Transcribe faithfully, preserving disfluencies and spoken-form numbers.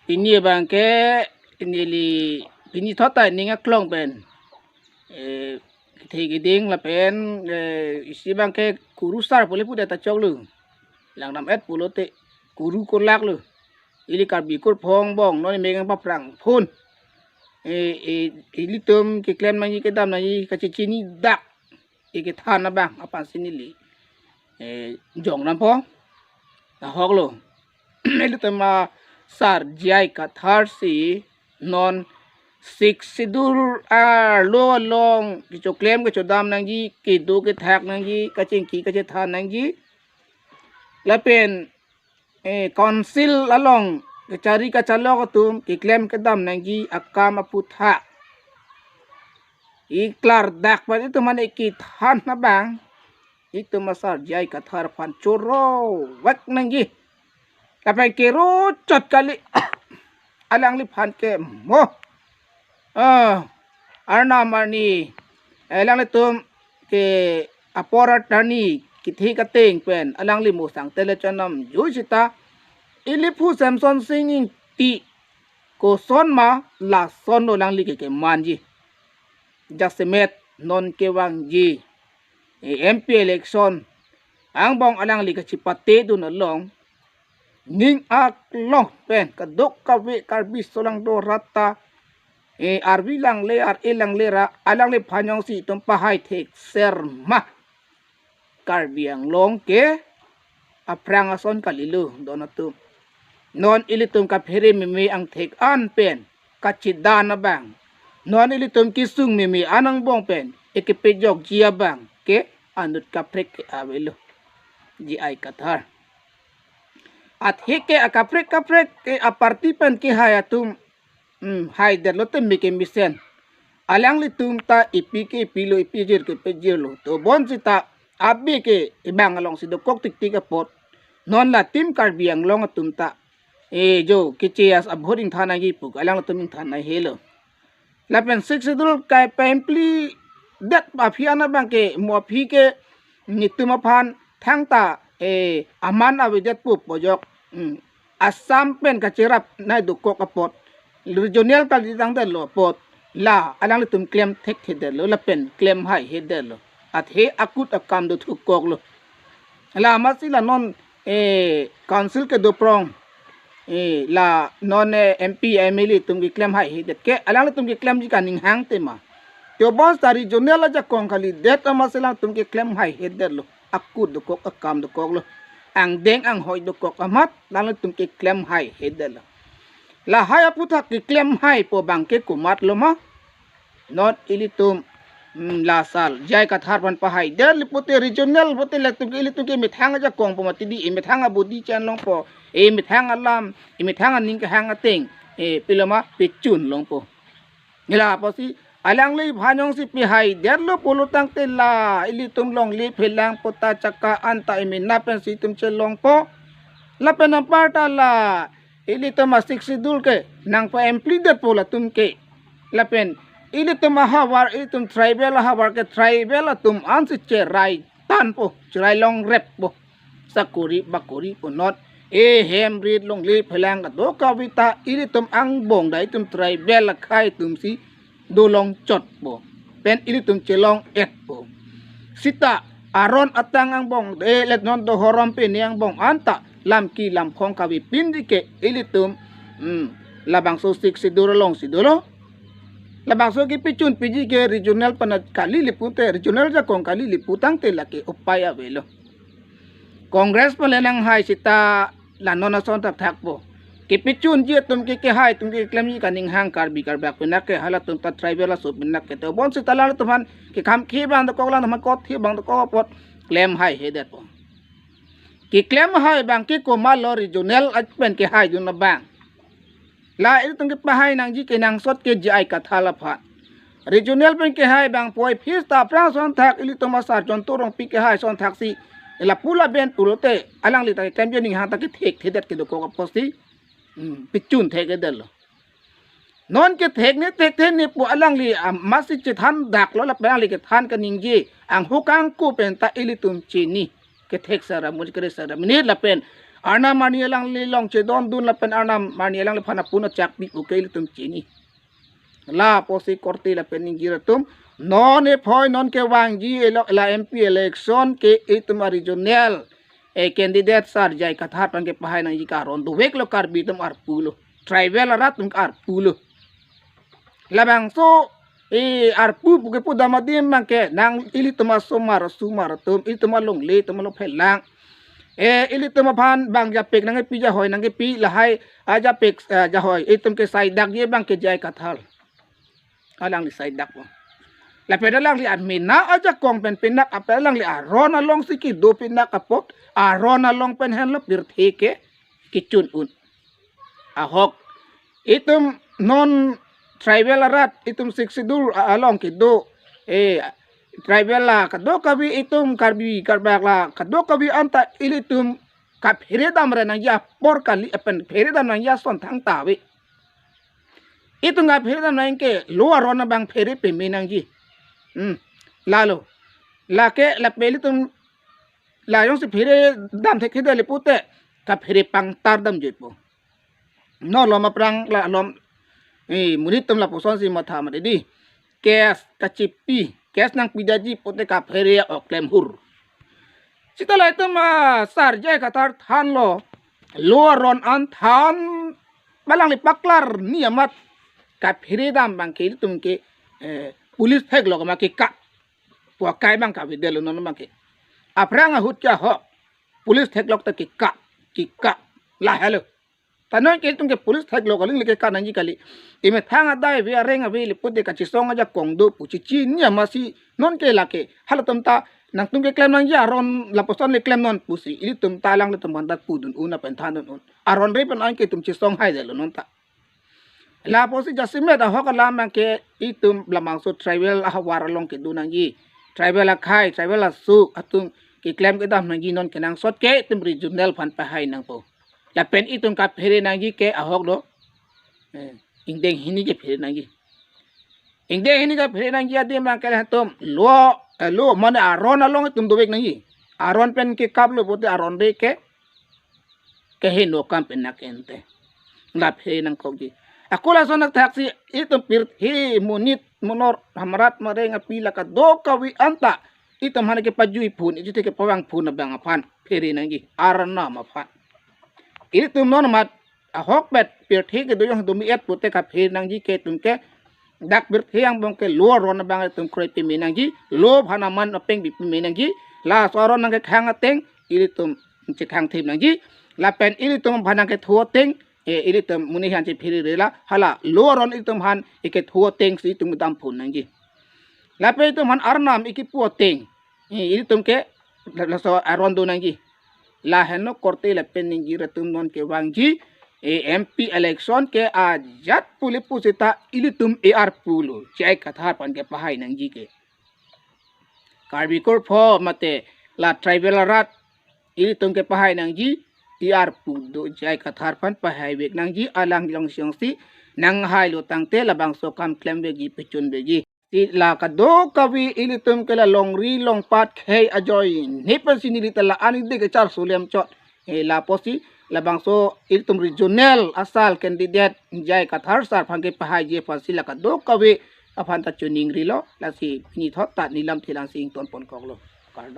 Pini abang ke neli pini thot ta ning aklong pen, eh, kethe keding lapen, eh, isi abang ke kuru sar pule pudet ta choklo. Langdam-et pulote kuru kolak lo. Ili Karbi kurphong angbong non mek nangpaprang phun. Eh, eh, ilitum keklem nangji, kedam nangji, kachechini dak, eh, kethan abang aphansi neli, eh, jong nampo. Ahok lo. Ilitum asar J I Kathar si non Sixth Schedule arlo along kechoklem kechodam nangji, kedo kethak nangji, kachingki kachethan nangji, lapen, eh, council along kachari kachalok atum keklem kedam nangji akam aputhak iklardak pen itum mane kethan abang, itum asar J I Kathar aphan choro vek nangji. Lapen kero chot kali, alangliphan ke mo, ah, arnam arni, eh, alanglitum ke apor attorney kethe kateng pen alangli mo sangtele chonam jui sita, ili phu Semson Sing Ingti koson ma lason lo alangli ke kemanji. Jasemet non kevangji, eh, M P election angbong alangli kachipatedun along, ning aklong pen kadokave Karbi solangdo rata, eh, arvi langle, ar-e langle ra, alangliphan jongsi itum pahai thekser ma, Karbi Anglong ke aphrang ason kalilo don atum. Non ilitum kaphere meme angthek an pen kachedan abang, non ilitum kesung meme an angbong pen ekepejokji abang ke anut kaprek ke avelo, J I Kathar. Athe ke akaprek kaprek ke aparty pen kehai atum, hmm, haidetlo tame kemesen. Alanglitum ta ipi ke ipilo, ipi jir ke pejirlo. Tobon sita abe ke ebang alongsi dokok tiktik apot, non la Team Karbi Anglong atum ta, eh, jo keche as abhot ingthan nangji pu alanglitum ingthan nangji helo. Lapen Sixth Schedule kai paimpli det aphi an abang ke mo aphi ke netum aphan thangta, eh, aman avedet pu pojok, hmm, Assam pen kacherap nai dokok apot, regional kalitangdetlo apot, la alanglitum klem thekthedetlo lapen klem haihedetlo. Athe akut akam dothukoklo. La amatsi la non, eh, council kedoprong, eh, la non, eh, M P, M L A atum keklem haihedet ke alanglitum keklemji kaning hang tema. Tobon sita regional ajakong kalidet amatsi alangtum keklem haihedetlo. Akut dokok, akam dokoklo. Angdeng anghoi dokok amat alanglitum keklem haihedetlo. Lahai aputhak keklem haipo abang ke komatlo ma? Non ilitum, hmm, la asar J I Kathar aphan pahaidet li pute regional pute latum ke ilitum ke methang ajakong po mati di, emethang abodi chan longpo, emethang alam, emethang aning kehang ateng, eh, pilo ma, pechun longpo. Nila apotsi alangliphan jongsi pahaidetlo pulo tangte la ilitum longle phelang pota chaka anta emena pensi itum chelongpo. Lapen anparta la ilitum a-Sixth Schedule ke nangpa-implement detpo latum ke. Lapen ilitum ahavar, ilitum tribal ahavar ke tribal atum ansi cherai tanpo, cherai longreppo. Sakori bakori punot, ehem rit longle phelang kadokave ta ilitum angbong dai itum tribal akhei atumsi dolong chotpo. Pen ilitum chelong-etpo. Sita aron atang angbong, eh, let non do horom pini angbong anta lamki lamkhong kavepinji ke ilitum, hmm, labangso Sixth Schedule alongsi dolo. Labangso kepechunpiji ke regional panat kali li pute, regional ajakong kali li pu tangte lake upai avelo. Congress pen le nanghai sita la non ason thakthakpo. Kepechunji atum ke, kehai atum ke keklemji kaning hang Karbi Karbak penak ke, halatum ta tribal aso penak ke. Tobon sita latum aphan kekham ke abang dokok, latum aphan kot ke abang dokok apot klem haihedetpo. Keklem hai abang ke komatlo, regional pen kehaidun abang. La ilitum kepahai nangji kenangsot ke J I Kathar aphan. Regional pen kehai abang poi phis ta aphrang asonthak ilitum asar John Torongpi kehai asonthak si lapu laben pulote alangli ta keklemji aning hang ta kethekthedet kedokok apotsi, hmm, pechun thekthedetlo. Non kethekne thekthe ne pu alangli amatsi chethandaklo lapen alangli kethan kaningje anghukang ko pen ta ilitum chini. Kethek sara muj kere sara minit lapen Arnam arni alangli along chedondun lapen Arnam arni alangliphan apun achak pi puke ilitum chini. Lapusi korte lapen ingjir atum, non ephoi non kevangji elo la M P election ke itum a regional, eh, candidate sar J I Kathar aphan kepahai nangji ke aron doveklo, Karbi atum arpulo, tribal arat atum arpulo. Labangso, eh, arpu puke pudam adim abangke nang ilitum asomar asomar atum, ilitum alongle atum along phelang. Eh, ilitum aphan bang japek nangkepi, jahoi nangkepi, lahai ajapek, eh, jahoi itum ke saidakji abangke J I Kathar. Alangli saidakpo. Lapen alangli amena ajakong pen pinak, lapen alangli aron alongsi kedo pinak apot, aron along pen henlo pirthe ke kechun un. Ahok itum non tribal arat, itum Sixth Schedule a-, along kedo, eh, tribal la kadokave, itum Karbi Karbak la kadokave anta ilitum kaphere damra nangji apor kali, lapen phere dam nangji ason thangta ave. Itum kaphere dam nangji ke lo aron abang phere peme nangji. Hmm. Lalo. Lake lapen ilitum la jongsi phere dam thekthedetji pulote kaphere pangtar damjuipo. Non malom aphrang la malom, eh, monit atum lapusonsi matha mati di. Case kachipi, case nangpidetji pulote kaphere ok klem hur. Seta la itum, ah, sar J I Kathar thanlo, lo aron an than, alangli paklar ni amat kaphere dam abangke itum ke, eh, police theklok ma keka pu akai abang kavedetlo non abangke. Aphrang ahut ke ahok police theklok ta keka, keka, lahelo. Ta non ke itum ke police theklok aling le keka nangji kali. Imethang adai ave, areng ave, le pulote kachesong ajakong do pu chichini amatsi non ke lake halatum ta nangtum keklem nangji aron lapuson le klemnon pusi ilitum ta alanglitum aphan pudun un lapen thandun un. Aron re pen anke itum chesonghaidetlo non ta. Lapusi jasemet ahok alam abangke itum labangso tribal ahavar along kedo nangji, tribal akhei, tribal aso atum keklem kedam nangji, non kenangsot ke itum regional aphan pahai nangpo. Lapen itum kaphere nangji ke ahok do, eh, ingdeng hini kephere nangji. Ingdeng hini kaphere nangji adim abangke latum lo, eh, lo mane aron along itum dovek nangji. Aron pen kekaplo pulote aron re ke keheno kam pen nak ente. La phere nangkokji. Ako lason athaksi itum pirthe monit monor hamrat mareng api la kadokave anta itum aphan kepajui phun, itum kepavang phun abang aphan phere nangji, Arnam aphan. Itum non amat ahokpet pirthe kedo jong do mi-et pulote kaphere nangji ke itum ke dak pirthe angbong ke lo aron abang itum kroi peme nangji, lo aphan aman apeng bi peme nangji, laso aron nangkekhang ateng ilitum chekhang thip nangji, lapen ilitum aphan nangkethu ateng, eh, ilitum monit aphan chephere re la, hala lo aron itum aphan ikethu atengsi itum dam phun nangji. Lapen itum aphan Arnam ikipu ateng, eh, ilitum ke la-, laso aron do nangji. Lahenlo korte lapen ingjir atum, non kevangji, eh, M P election ke ajat pule pusita ilitum arpulo, J I Kathar aphan kepahai nangji ke. Karbi kurpho mate la tribal arat ilitum kepahai nangji, arpu do, J I Kathar aphan pahaivek nangji, alang jongsi jongsi nanghailo tangte labangso kam klemvekji, pechunvekji. Si la kadokave ilitum ke la longri longpat khei ajoine pensi neli ta la-an ide kechar sulem chot. Eh, lapusi labangso ilitum regional asal candidate J I Kathar sar aphan kepahaiji aphansi la kadokave aphan ta choningrilo, lasi pini thot ta neli lamthe langsi ington ponkoklo.